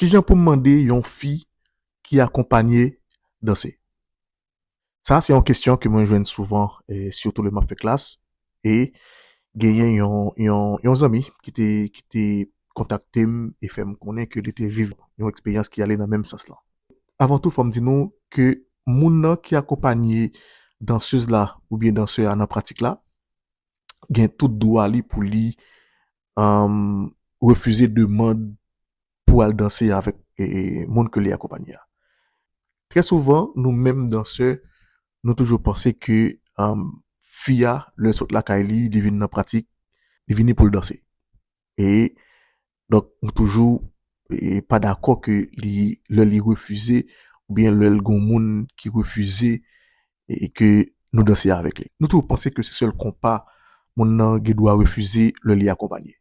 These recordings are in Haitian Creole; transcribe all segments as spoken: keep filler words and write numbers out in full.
Kijan pou m mande yon fi ki akonpanye danse? Sa se yon kesyon ke mwen jwenn souvan, e sitou lè m ap fè klas, e genyen yon, yon, yon zanmi ki te, ki te kontakte m e fè m konnen ke li te viv yon eksperyans ki ale nan menm sans lan. Avan tou, fò m di nou ke moun nan ki akonpanye dansez la oubyen dansè a nan pratik la, gen tout dwa li pou li, um, refize demann pou al danse avèk, e, e, moun ke li akonpanye a. Trè souvan, nou menm dansè, nou toujou panse ke, um, fi a, lè l sot lakay li, li vin nan pratik, li vini pou l danse. E donk, nou toujou, e, pa dakò ke li, lè li refize, oubyen lè l gon moun ki refize, e, e ke nou danse avèk li. Nou toujou panse ke se sèl konpa moun nan gen dwa refize lè li akonpanye.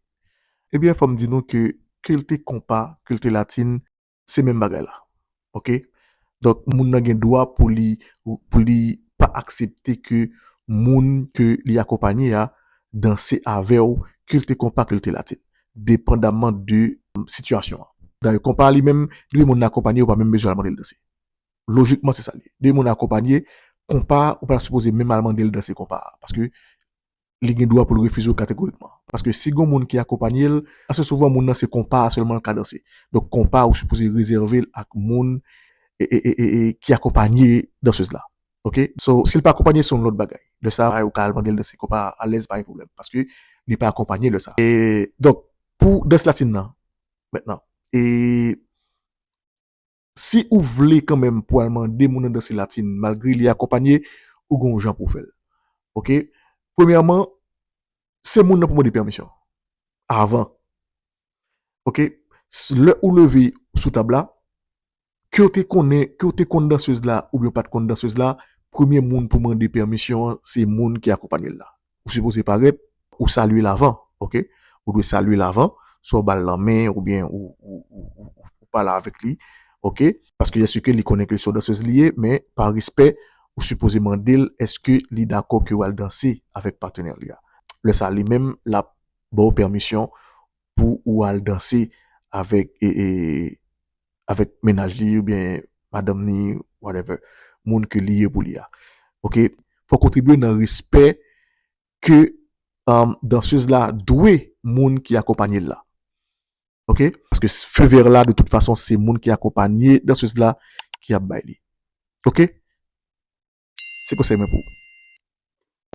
Ebyen, fò m di nou ke, ke l te konpa, ke l te latin, se menm bagay la. Oke? Donk, moun nan gen dwa pou li, pou li pa aksepte ke moun ke li akonpanye a danse avè w, ke l te konpa, ke l te latin, depandamman de, um, sitiyasyon an. Dayè, konpa li menm, depi moun nan akonpanye, ou pa menm bezwen al mande l danse. Lojikman, se sa l ye. Depi moun nan akonpanye, konpa, ou pa sipoze menm al mande l danse konpa a. Paske li gen dwa pou l refize w kategorikman. Paske si gon moun ki akonpanye l, ase souvan moun nan se konpa a sèlman l ka danse. Donk konpa a ou sipoze rezève l ak moun, e, e, e, e, e, ki akonpanye dansez la. Oke? So, si l pa akonpanye, se yon lòt bagay. Lè sa a, ou ka al mande l danse konpa a alèz, pa gen pwoblèm. Paske li pa akonpanye lè sa a. E, donk, pou dans latin nan, mentnan, e, si ou vle kanmenm pou al mande moun nan danse latin, malgre li akonpanye, ou gen yon jan pou w fè l. Oke? Premyèman, se moun nan pou mande pèmisyon. Avan. Oke? S-, lè ou leve sou tab la, ke w te konnen, ke w te konn dansez la, oubyen w pa t konn dansez la, premye moun pou mande pèmisyon an, se moun ki akonpanye l la. Ou sipoze parèt, ou salye l avan, oke? Ou dwe salye l avan, swa w ba l lanmen, oubyen ou, ou, ou, ou, ou pale avèk li, oke? Paske èske li konnen ke se yon dansez li ye, men pa respè, ou sipoze mande l èske li dakò ke w al danse avèk patnè li a. Lè sa a, li menm, l ap ba w pèmisyon pou ou al danse avèk, e, e, avèk mennaj li oubyen madanm ni, whatever, moun ke li ye pou li a. Oke? Fòk ou kontribye nan respè ke, um, dansez la dwe moun ki akonpanye l la. Oke? Paske feu vert la, de tout fason, se moun ki akonpanye dansez la ki ap bay li. Oke? Se konsèy mwen pou ou.